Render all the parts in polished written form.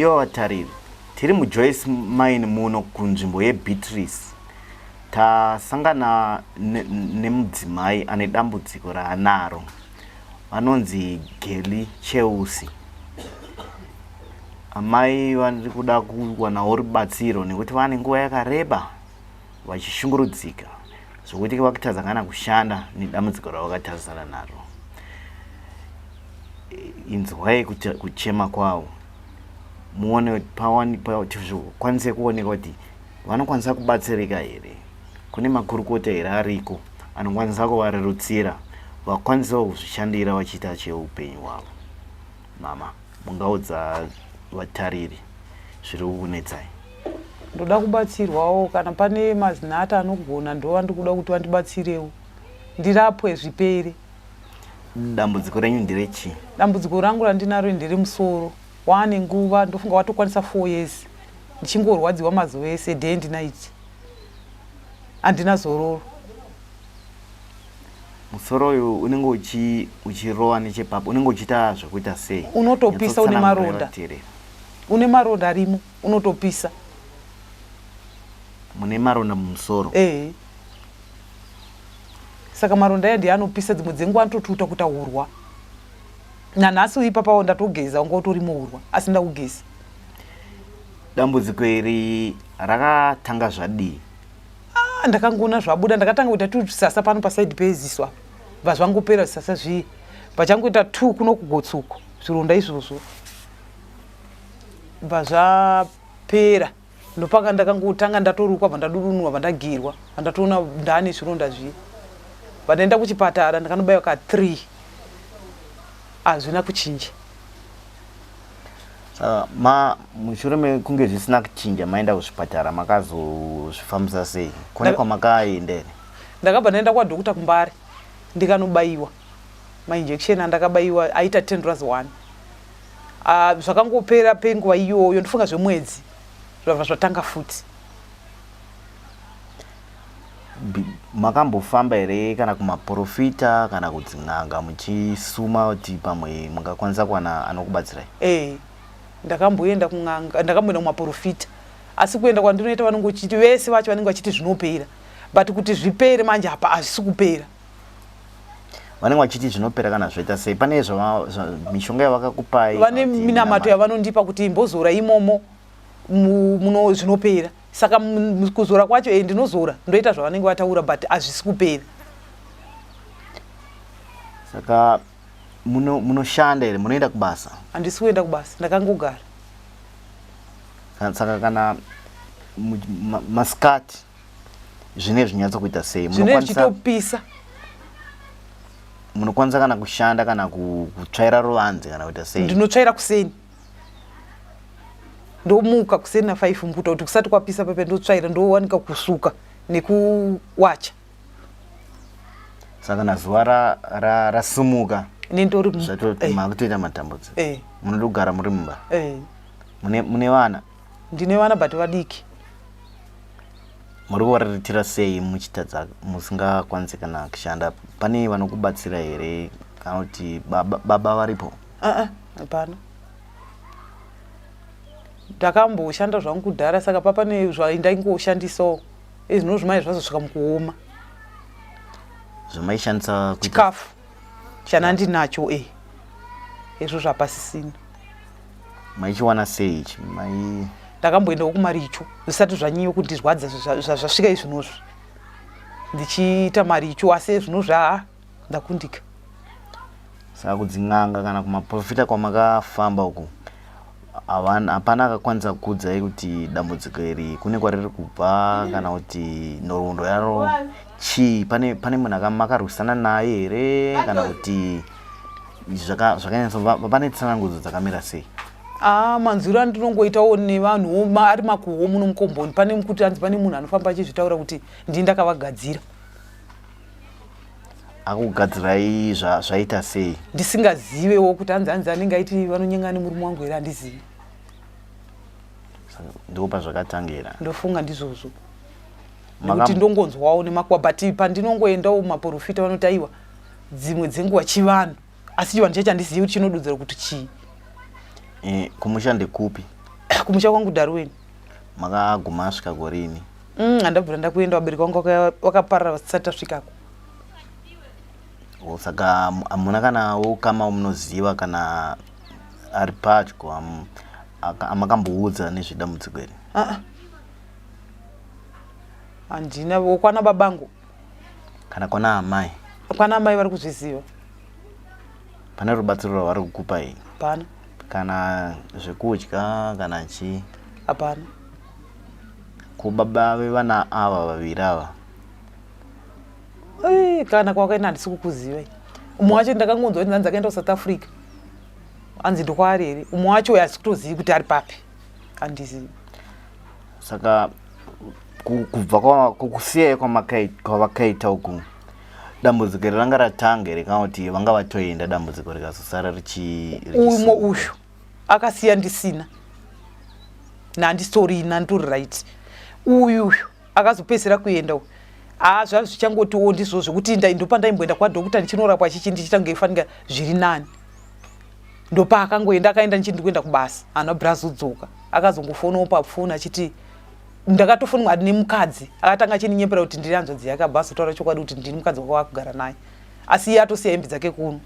Vadiwa vatariri, tiri muJoyce Mine muno kunzvimbo yeBeatrice. Tasangana nemudzimai ane dambudziko raanaro. Vanonzi Geli Cheusi. Amai vari kuda kuwanawo rubatsiro nekuti vane nguva yakareba vachishungurudzika zvokuti vakutadza kana kushanda nedambudziko ravakatarisana naro. Inzwai kuchema kwavo muone zvikwanise kuoneka kuti vanokwanisa kubatsirika here, kune makurukota here ariko anokwanisa kuvarerutsira vakwanisewo kuzvishandira vachiita cheupenyu hwavo. Mama, mungaudza vatariri zviri kukunetsai? Ndoda kubatsirwawo kana pane mazinata anogona ndovandikuda kuti vandibatsirewo ndirapwe zvipere. Dambudziko renyu nderechii? Dambudziko rangu randinaro nderemusoro waane nguva ndofunga watokwanisa 4 years ndichingorwadziwa mazuva ese day and night handina zororo. Musoro uyu unenge uchirova nechepapo unenge uchiita zvekuita sei? Unotopisa une maronda. Une maronda arimo unotopisa. Mune maronda mumusoro? Eh. Saka maronda aya ndiye anopisa dzimwe dzenguva anototuta kuita hurwa. Nanhasi ipapawo ndatogeza wanga utori muhurwa asi ndakugeza. Dambudziko iri rakatanga zvadii? Ah, ndakangoona zvabuda ndakatanga kuita tusasa pano pasaidi peziso apa bva zvangopera zvisasa zviye pachangoita two kuno kugotsuko zvironda izvozvo bva zvapera ndopaka ndakangotanga ndatorukwa bva ndadudunurwa bva ndagirwa bva ndatoona ndaane zvironda zviye bva ndaenda kuchipatara ndakanobaiwa ka three hazvina kuchinja. Saka ma mushure mekunge zvisina kuchinja maenda kuzvipatara makazozvifambisa sei? Kune kwamakaenda here? Ndakabva ndaenda kwadoctor kuMbare ndikanobaiwa mainjection andakabaiwa aita 10 dollars one. Ah, zvakangopera penguva iyoyo ndofunga zvemwedzi zvabva zvatanga futi. Makambofamba here kana kumaporofita kana kudzin'anga muchisuma kuti pamwe mungakwanisa kuwana anokubatsirai? Eh, ndakamboenda kun'anga, ndakamboenda kumaporofita asi kuenda kwandinoita vanongochiti vese vacho vanenge vachiti zvinopera but kuti zvipere manje apa hazvisi kupera. Vanenge vachiti zvinopera kana zvoita sei? Pane mishonga yavakakupai? Vane minamato yavanondipa kuti imbozora imomo muno zvinopera saka kuzora kwacho eh, ndinozora ndoita zvavanenge vataura but hazvisi kupera. Saka munoshanda here? Munoenda kubasa? Handisi kuenda kubasa, ndakangogara. Saka kana masikati zvine zvinyatso kuita sei? Zvine zvichitopisa. Munokwanisa kana kushanda kana kutsvaira ruvanze kana kuita sei? Ndinotsvaira kuseni. Ndomuka kuseni na 5 mbuta kuti kusati kwapisa pepe ndotsvaira ndowanika kusuka nekuwacha. Saka kana zuva rasumuka ra, ra nendori eh. makutoita matambudziko eh. Munoda kugara muri mumba eh. Mune vana? Ndine vana but vadiki. Muri kuvariritira sei muchitadza musingakwanisi kana kushanda? Pane vanokubatsira here kana kuti baba, baba varipo? Ah, hapana. Ndakamboshanda zvangu kudhara saka papane zvaindaingoshandisawo izvinozvi mai zvazosvika mukuoma. Zvamaishandisa chikafu chana ndinacho e izvo zvapasisina. Maichiwana sei ichi? Mai ndakamboendawo kumaricho zvisati zvanyiyo kundirwadza zvasvika izvinozvi ndichiita maricho asi izvinozvi haa ndakundika. Saka kudzin'anga kana kumaprofita kwamakafamba uku hapana akakwanisa kukuudzai kuti dambudziko iri kune kwariri kubva kana kuti nhoroondo yaro chii? Pane, pane munhu makarwisana naye here kana kuti zvakanyatso pane tsanangudzo dzakamira sei? Ah, manzwiro andinongoitawo nevanhu ari makuhwo muno mukomboni pane kuti hanzi pane munhu anofamba achizvitaura kuti ndini ndakavagadzira. Akugadzirai zvaita sei? Ndisingazivewo kuti hanzi hanzi anenge aiti vanonyenga nemurume wangu here handizivi. Ndipo pazvakatangira. Ndofunga ndizvozvo. Nekuti ndongonzwawo nemakuwa but pandinongoendawo maporofita vanoti aiwa dzimwe dzenguva chivanhu asi chivanhu chacho handizivi kuti chinodudzira kuti chii. E, kumusha ndekupi? Kumusha kwangu Darwin. Makaguma asvika gorini? Handabvira ndakuenda, vabereki vangu vakaparara vasati tasvikako. Oh, saka hamuna kana ukama munoziva kana ari padyo amakamboudza nezvedambudziko iri? Aa, handina wokwana babangu. Kana kwana amai? Kwana amai vari kuzviziva. Pane rubatsiro rwavari kukupa iyi? Hapana. Kana zvekudya kana chii? Hapana. Kubaba vevana ava vaviri ava? Kana kwakaenda handisi kukuziva. Umwe wacho ndakangonzwa kuti ndanzi akaenda kuSouth Africa, hanzi ndokwaari here. Umwe wacho uyo hasi kutozivi kuti ari papi, handizivi. Saka kubva kukusiyai kwavakaita uku, dambudziko iri ranga ratanga here kana kuti vanga vatoenda dambudziko rikazosara richi Umwe uyu akasiya ndisina nandisitorina, nditori right. Uyu uyu akazopedzisira kuenda uyu, haa, zvava zvichangotiwo ndizvo zvekuti ndopa ndaimboenda kwadoctor ndichinorapwa chichi, ndichiita kunge ifanika zviri nani. Ndopaakangoenda, akaenda ndichiti ndikuenda kubasa, haana bvira azodzoka. Akazongofonawo pafoni achiti ndakatofonwa nemukadzi, akatanga achininyepera kuti ndiri hanzvadzi yake, abva azotaura chokwadi kuti ndini mukadzi wake waakugara naye, asi iye atosiya hembe dzake kuno,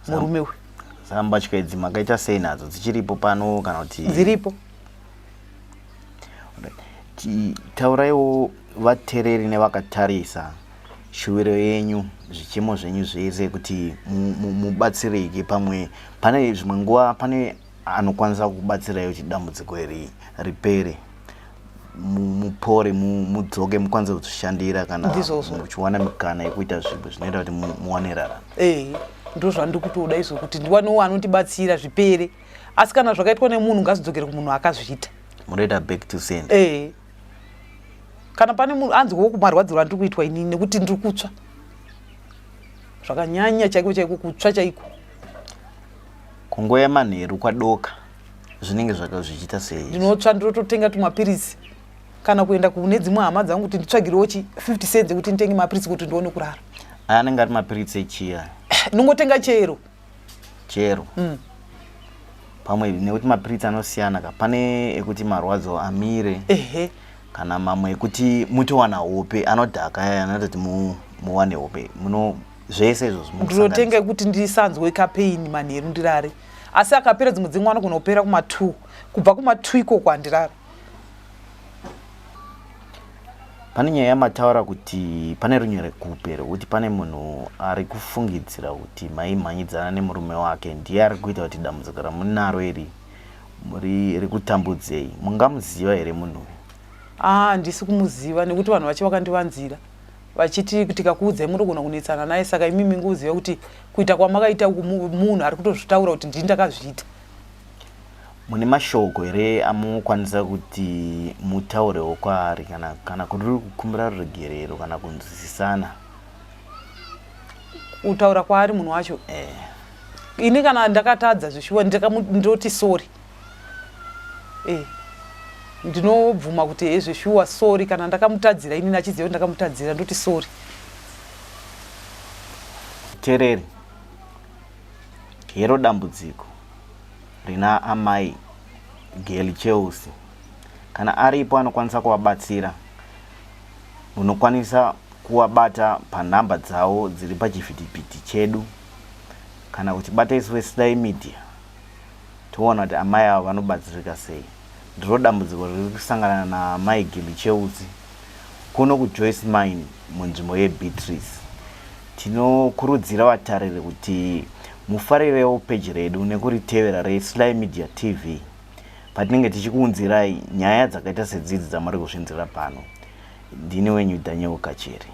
murume uyu. Saka mbatya idzi makaita sei nadzo? Dzichiripo pano kana kuti? Dziripo. Tauraiwo vateereri nevakatarisa shuviro yenyu, zvichemo zvenyu zvese kuti mubatsirike. Pamwe pane zvimwe nguva pane anokwanisa kubatsirai kuti dambudziko iri ripere, mupore, mudzoke mukwanise kuzvishandira kana Ndizvozvo. muchiwana mikana yekuita zvinhu zvinoita kuti muwane raramo. Ee, ndo zvandiri kutoda izvo, kuti ndiwanewo anondibatsira zvipere. Asi kana zvakaitwa nemunhu, ngazvidzokere kumunhu akazviita. Munoita back to sender? Ee, kana pane munhu anzwewo kumarwadziro andiri kuitwa inini, nekuti ndiri kutsva zvakanyanya chaiko chaiko, kutsva chaiko. Kunguva yemanheru kwadoka zvinenge zvaka zvichiita sei? Ndinotsva, ndinototenga tumapiritsi kana kuenda kune dzimwe hama dzangu kuti nditsvagirewo chi 50 cents kuti nditenge mapiritsi kuti ndione kurara. Aya anenge ari mapiritsi echiya? Ndinongotenga chero. Chero. Pamwe nekuti mapiritsi anosiyana ka, pane ekuti marwadzo amire, kana mamwe ekuti mutowana hope, anodhaka aya anoita kuti muwane hope. Muno zvese izvozvo Ndinotenga mukusanganisa? Ekuti ndisanzwe kapain manheru, ndirare. Asi akapera, dzimwe dzenguva anogona kupera kuma2, kubva kuma2 ikoko handirara. Pane nyaya yamataura kuti pane runyerekupe rwekuti pane munhu ari kufungidzira kuti maimhanyidzana nemurume wake, ndiye ari kuita kuti dambudziko ramunaro iri muri rikutambudzei. Mungamuziva here munhu uyu? Ah, handisi kumuziva, nekuti vanhu vacho vakandivanzira vachiti tikakuudzai munogona kunetsana naye. Saka imimi ngoziva kuti kuita kwamakaita uku, munhu ari kutozvitaura kuti ndini ndakazviita. Mune mashoko here amunokwanisa kuti mutaurewo kwaari, kana kuri kukumbira ruregerero kana kunzwisisana? Kutaura kwaari munhu wacho? Eh. Ini kana ndakatadza zvishuwa, ndoti sorry. Ndinobvuma kuti he, zveshuwa, sorry. Kana ndakamutadzira inini achiziva kuti ndakamutadzira, ndoti sorry. Tereri, hero dambudziko rina amai Geli Cheusi. Kana aripo anokwanisa kuvabatsira, munokwanisa kuvabata panhamba dzavo dziri pachivhitivhiti chedu kana kutibata isu veSly Media, toona kuti amai ava vanobatsirika sei. Ndiro dambudziko riri kusangana naamai Geli Cheusi kuno kuJoyce Mine munzvimbo yeBeatrice. Tinokurudzira vatariri kuti mufarirewo peji redu nekuritevera reSly Media TV patinenge tichikuunzirai nyaya dzakaita sedzidzi dzamuri kuzvinzira pano. Ndini wenyu Daniel Kacheri.